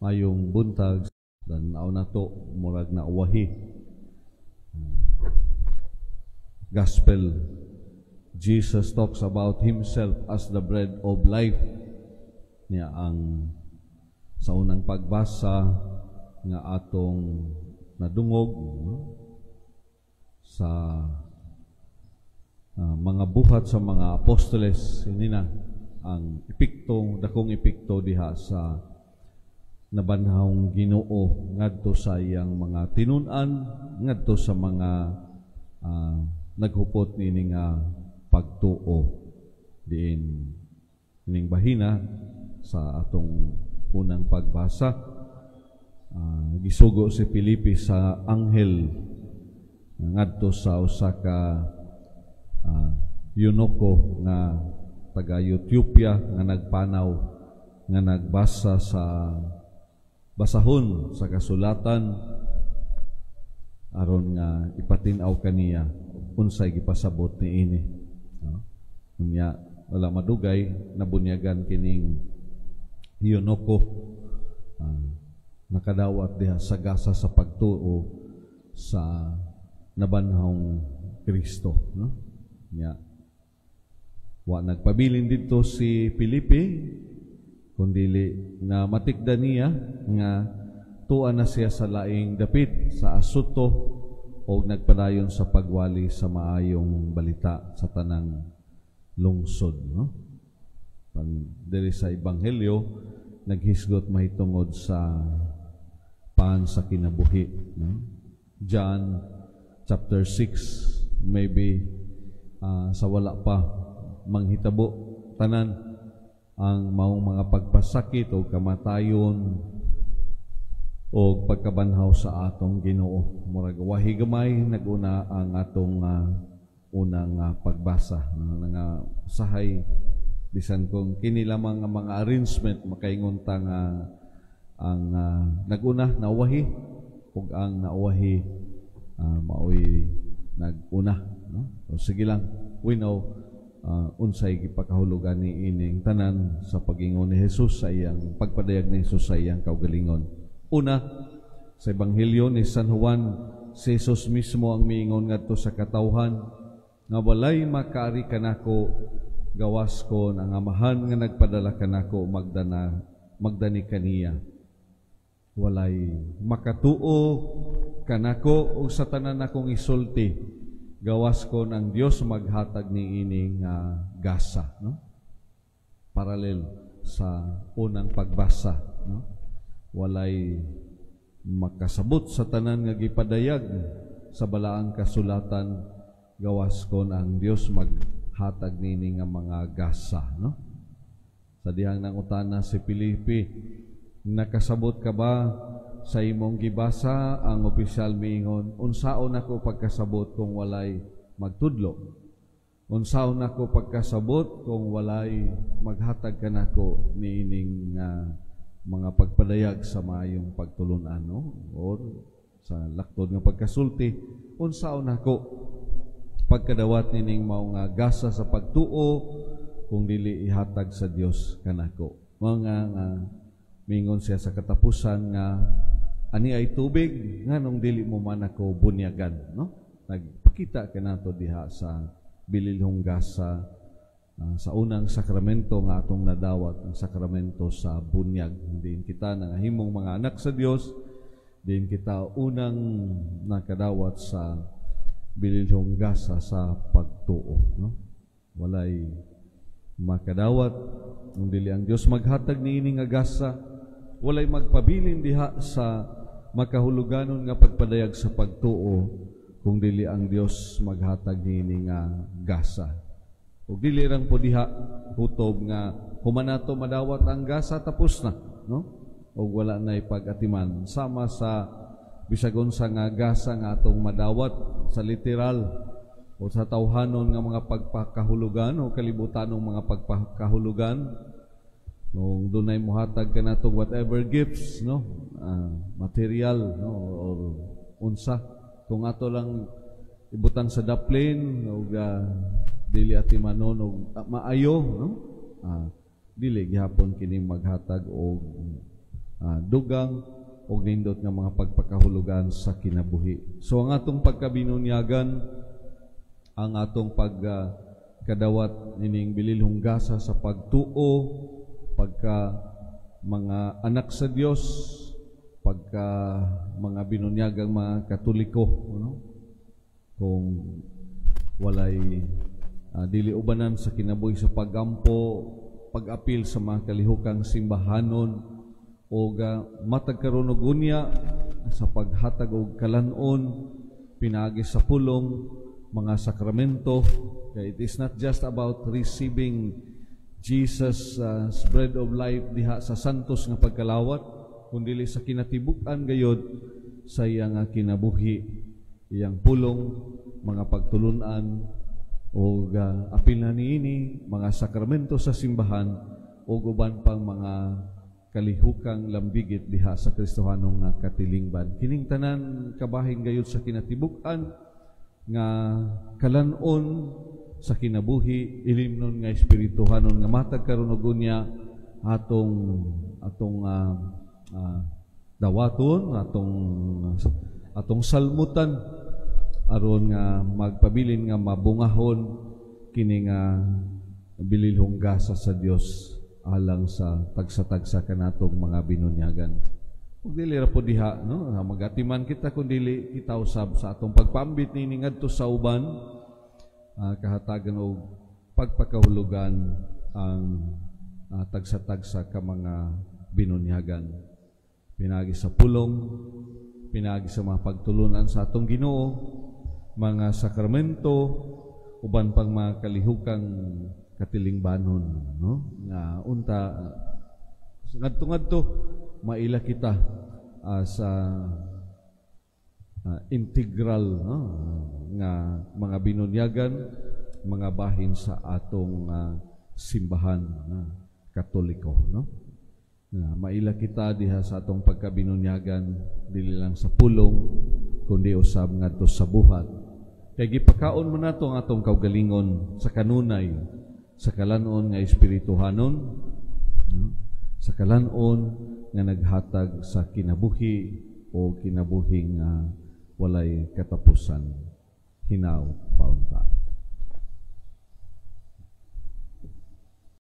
Mayong buntag, dan-aw nato murag na uwahi. Gospel, Jesus talks about himself as the bread of life. Niya ang sa unang pagbasa nga atong nadungog, no? Sa mga Buhat sa mga Apostoles, ini na ang epekto, dakong epekto diha sa nabanhawng Ginoo ngadto sa iyang mga tinun-an, ngadto sa mga naghupot niini nga pagtuo, diin ining bahina sa atong unang pagbasa, gisugo si Felipe sa anghel ngadto sa usa ka eunuko nga taga Ethiopia nga nagpanaw, nga nagbasa sa basahon sa kasulatan aron nga ipatin-aw kaniya unsay gipasabot niini, no? Unya wala madugay, nabunyagan kining eunuko, nakadawat diha sa gasa sa pagtuo sa nabanhawng Kristo, no? Nya wa nagpabilin didto si Felipe, kundili na matikda niya nga tuwa na siya sa laing dapit sa Asuto o nagpadayon sa pagwali sa maayong balita sa tanang lungsod, no? Pan diri sa Ebanghelyo, naghisgot mahitungod sa pan sa kinabuhi, no? John chapter 6, maybe sa wala pa manghitabo tanan ang maong mga pagpasakit o kamatayon o pagkabanhaw sa atong Ginoo. Murag wahi gamay naguna ang atong unang pagbasa nga sahay, bisan kung kini lamang ang mga arrangement, makaingon ta nga ang naguna nauwahi ug ang nauwahi maoy naguna, no? So, sige lang, we know unsay gipakahulugan ni ining tanan sa pag-ingon ni Jesus, sa iyang pagpadayag ni Jesus sa iyang kaugalingon. Una, sa Ebanghelyo ni San Juan, si Jesus mismo ang miingon ngadto sa katawhan nga walay makaari kanako gawas kon ang Amahan nga nagpadala kanako magdani kaniya. Walay makatuo kanako og sa tanan akong isulti gawas kon ang Dios maghatag ni ining gasa, no? Parallel sa unang pagbasa, no? Walay makasabot sa tanan nga gipadayag sa balaang kasulatan gawas kon ang Dios maghatag nini nga mga gasa, no? Sa dihang nangutana si Felipe, "Nakasabot ka ba sa imong gibasa?" ang opisyal miingon, "Unsaon ako pagkasabot kung walay magtudlo? Unsaon ako pagkasabot kung walay maghatag kanako niining mga pagpadayag sa maayong pagtulunan?" no? Or sa laktod nga pagkasulti, "Unsaon ako pagkadawat nining mao nga gasa sa pagtuo kung dili ihatag sa Dios kanako?" Mga nga mingon siya sa katapusan nga ani ay tubig, nganong dili mo man ako bunyagan, no? Nagpakita kanato diha sa bililhong gasa sa unang sakramento nga atong nadawat, ang sakramento sa bunyag. Diin kita nangahimong mga anak sa Dios, diin kita unang nakadawat sa bililhong gasa sa pagtuo, no? Walay makadawat kung dili ang Dios maghatag niini nga gasa. Walay magpabilin diha sa makahuluganon nga pagpadayag sa pagtuo kung dili ang Dios maghatag niini nga gasa. Ug dili rang po diha hutob nga human nato madawat ang gasa, tapos na, no? Ug wala nay pag-atiman, sama sa bisag unsa nga gasa nga atong madawat sa literal o sa tawhanon nga mga pagpakahulugan o kalibutanong mga pagpakahulugan. Kung dunay mohatag kanato whatever gifts, no, material, no, or unsa, kung ato lang ibutang sa daplin og dili atimanon og maayo, no, dili gihapon kini maghatag og dugang og nindot nga mga pagpakahulugan sa kinabuhi. So ang atong pagkabinunyagan, ang atong pagkadawat nining bililhong gasa sa pagtuo, pagka mga anak sa Dios, pagka mga binunyagang mga Katoliko, no? Kung walay dili ubanan sa kinabuhi sa pagampo, pag-apil sa mga kalihukang simbahanon o matag karon og unya sa paghatag og kalan-on pinaagi sa pulong, mga sakramento. Kay it is not just about receiving Jesus bread of life diha sa santos nga pagkalawat, kundi sa kinatibuk-an gayod sa iyang kinabuhi, iyang pulong, mga pagtulunan o apil na niini mga sakramento sa simbahan o uban pang mga kalihukang lambigit diha sa Kristohanong nga katilingban. Kining tanan kabahin gayud sa kinatibuk-an nga kalan-on sa kinabuhi, ilimnon nga espirituhanon nga matag karon og unya atong atong dawaton, atong atong salmutan aron nga magpabilin nga mabungahon kini nga bililhong gasa sa Dios alang sa tagsa-tagsa kanatong mga binunyagan. Ug dili ra po diha, no, magatiman kita kun dili kita usab sa atong pagpambit niini ngadto sa uban, kahatagan og pagpakahulugan ang tagsa-tagsa ka mga binunyagan. Pinaagi sa pulong, pinaagi sa mga pagtulunan sa atong Ginoo, mga sakramento, uban pang mga kalihukang katilingbanon, no? Nga unta ngadto-ngadto maila kita sa integral, no, nga mga binunyagan, mga bahin sa atong simbahan Katoliko, no? Nga maila kita diha sa atong pagkabinunyagan dili lang sa pulong kundi usab ngadto sa buhat. Kay gipakaon mo nato ang atong kaugalingon sa kanunay, sa kalan-on nga espirituhanon, no? Sa kalan-on nga naghatag sa kinabuhi o kinabuhing walay katapusan. Hinaw paunta.